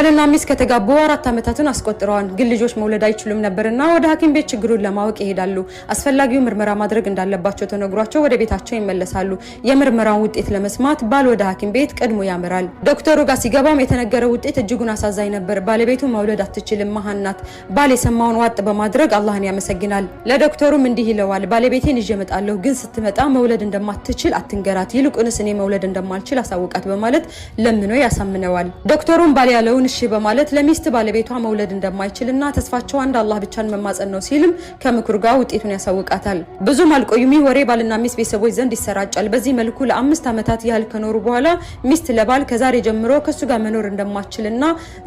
ባልና ሚስት ከተጋቡ 4 ዓመታትን አስቆጥረዋል። ግን ልጆች መውለድ አይችሉም ነበርና ወደ ሐኪም ቤት ችግሩን ለማወቅ ይሄዳሉ። አስፈላጊው ምርመራ ማድረግ እንዳለባቸው ተነግሯቸው ወደ ቤታቸው ይመለሳሉ። የምርመራውን ውጤት ለመስማት ባል ወደ ሐኪም ቤት ቀድሞ ያመራል። ዶክተሩ ጋር ሲገባም የተነገረው ውጤት እጅጉን አሳዛኝ ነበር። ባለቤቱ መውለድ አትችልም፣ መሀን ናት። ባል የሰማውን ዋጥ በማድረግ አላህን ያመሰግናል። ለዶክተሩም እንዲህ ይለዋል፣ "ባለቤቴን ይዤ እመጣለሁ፣ ግን ስትመጣ መውለድ እንደማትችል አትንገራት፣ ይልቁንስ እኔ መውለድ እንደማልችል አሳውቃት" በማለት ለምኖ ያሳምነዋል። ዶክተሩም ባል ያለውን እሺ በማለት ለሚስት ባለቤቷ መውለድ እንደማይችልና ተስፋቸው አንድ አላህ ብቻን መማጸን ነው ሲልም ከምክሩ ጋር ውጤቱን ያሳውቃታል። ብዙም አልቆዩም። ይህ ወሬ ባልና ሚስት ቤተሰቦች ዘንድ ይሰራጫል። በዚህ መልኩ ለ5 ዓመታት ያህል ከኖሩ በኋላ ሚስት ለባል ከዛሬ ጀምሮ ከሱ ጋር መኖር እንደማትችልና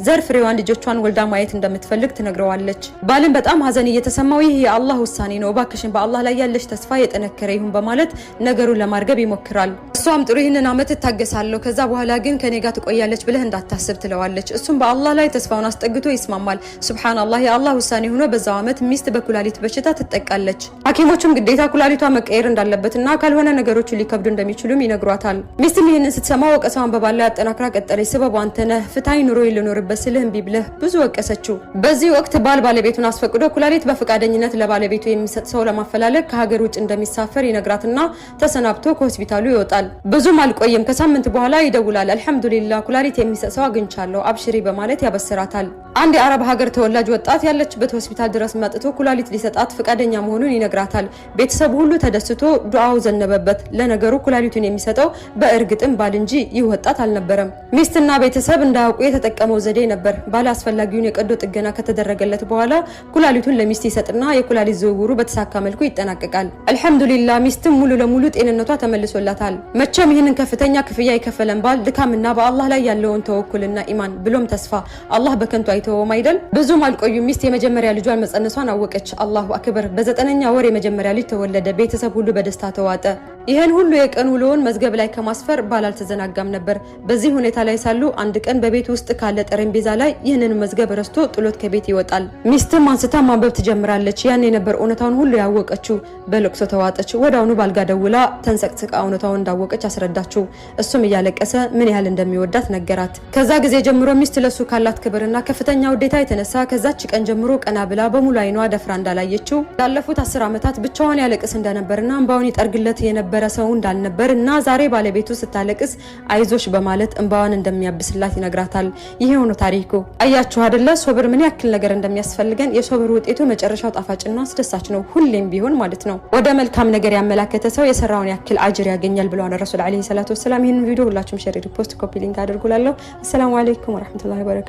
ዘር ፍሬዋን ልጆቿን ወልዳ ማየት እንደምትፈልግ ትነግረዋለች። ባልም በጣም ሀዘን እየተሰማው "ይህ የአላህ ውሳኔ ነው፣ እባክሽን በአላህ ላይ ያለሽ ተስፋ የጠነከረ ይሁን" በማለት ነገሩን ለማርገብ ይሞክራል። እሷም "ጥሩ፣ ይህንን አመት እታገሳለሁ፣ ከዛ በኋላ ግን ከኔ ጋር ትቆያለች ብለህ እንዳታስብ" ትለዋለች። እሱም በአላህ ላይ ተስፋውን አስጠግቶ ይስማማል። ሱብሃንአላህ፣ የአላህ ውሳኔ ሆኖ በዛው አመት ሚስት በኩላሊት በሽታ ትጠቃለች። ሐኪሞቹም ግዴታ ኩላሊቷ መቀየር እንዳለበትና ካልሆነ ነገሮቹ ሊከብዱ እንደሚችሉም ይነግሯታል። ሚስትም ይህንን ስትሰማ ወቀሳዋን በባል ላይ አጠናክራ ቀጠለች። "ስበቡ አንተ ነህ፣ ፍታኝ፣ ኑሮዬን ልኖርበት ስልህ እምቢ ብለህ" ብዙ ወቀሰችው። በዚህ ወቅት ባል ባለቤቱን አስፈቅዶ ኩላሊት በፈቃደኝነት ለባለቤቱ የሚሰጥ ሰው ለማፈላለግ ከሀገር ውጭ እንደሚሳፈር ይነግራትና ተሰናብቶ ከሆስፒታሉ ይወጣል። ብዙም አልቆየም። ከሳምንት በኋላ ይደውላል። "አልሐምዱሊላህ፣ ኩላሊት የሚሰጥ ሰው አግኝቻለሁ፣ አብሽሪ" በማለት ያበስራታል። አንድ የአረብ ሀገር ተወላጅ ወጣት ያለችበት ሆስፒታል ድረስ መጥቶ ኩላሊት ሊሰጣት ፈቃደኛ መሆኑን ይነግራታል። ቤተሰቡ ሁሉ ተደስቶ ዱዓው ዘነበበት። ለነገሩ ኩላሊቱን የሚሰጠው በእርግጥም ባል እንጂ ይህ ወጣት አልነበረም። ሚስትና ቤተሰብ እንዳያውቁ የተጠቀመው ዘዴ ነበር። ባል አስፈላጊውን የቀዶ ጥገና ከተደረገለት በኋላ ኩላሊቱን ለሚስት ይሰጥና የኩላሊት ዝውውሩ በተሳካ መልኩ ይጠናቀቃል። አልሐምዱሊላህ፣ ሚስትም ሙሉ ለሙሉ ጤንነቷ ተመልሶላታል። መቼም ይህንን ከፍተኛ ክፍያ የከፈለን ባል ድካምና በአላህ ላይ ያለውን ተወኩልና ኢማን ብሎም ተስፋ አላህ በከንቱ አይተወውም አይደል? ብዙም አልቆዩም። ሚስት የመጀመሪያ ልጇን መጸነሷን አወቀች። አላሁ አክበር! በ9ኛ ወር የመጀመሪያ ልጅ ተወለደ። ቤተሰብ ሁሉ በደስታ ተዋጠ። ይህን ሁሉ የቀን ውሎውን መዝገብ ላይ ከማስፈር ባል አልተዘናጋም ነበር። በዚህ ሁኔታ ላይ ሳሉ አንድ ቀን በቤት ውስጥ ካለ ጠረጴዛ ላይ ይህንን መዝገብ ረስቶ ጥሎት ከቤት ይወጣል። ሚስትም አንስታ ማንበብ ትጀምራለች። ያኔ ነበር እውነታውን ሁሉ ያወቀችው። በለቅሶ ተዋጠች። ወዲያውኑ ባል ጋ ደውላ ተንሰቅስቃ እውነታውን እንዳወቀች አስረዳችው። እሱም እያለቀሰ ምን ያህል እንደሚወዳት ነገራት። ከዛ ጊዜ ጀምሮ ሚስት ለሱ ካላት ክብርና ከፍተኛ ውዴታ የተነሳ ከዛች ቀን ጀምሮ ቀና ብላ በሙሉ አይኗ ደፍራ እንዳላየችው፣ ላለፉት 10 ዓመታት ብቻዋን ያለቅስ እንደነበርና እንባውን ይጠርግለት የነበረ ሰው እንዳልነበር እና ዛሬ ባለቤቱ ስታለቅስ አይዞሽ በማለት እንባዋን እንደሚያብስላት ይነግራታል። ይሄ ሆኖ ታሪኩ። አያችሁ አይደለ ሶብር ምን ያክል ነገር እንደሚያስፈልገን። የሶብር ውጤቱ መጨረሻው ጣፋጭና አስደሳች ነው፣ ሁሌም ቢሆን ማለት ነው። ወደ መልካም ነገር ያመላከተ ሰው የሰራውን ያክል አጅር ያገኛል ብለዋል ረሱል ዓለይሂ ሰላቱ ወሰላም። ይህንን ቪዲዮ ሁላችሁም share፣ repost፣ copy link አድርጉላለሁ። አሰላሙ አለይኩም ወረሕመቱላሂ ወበረካቱ።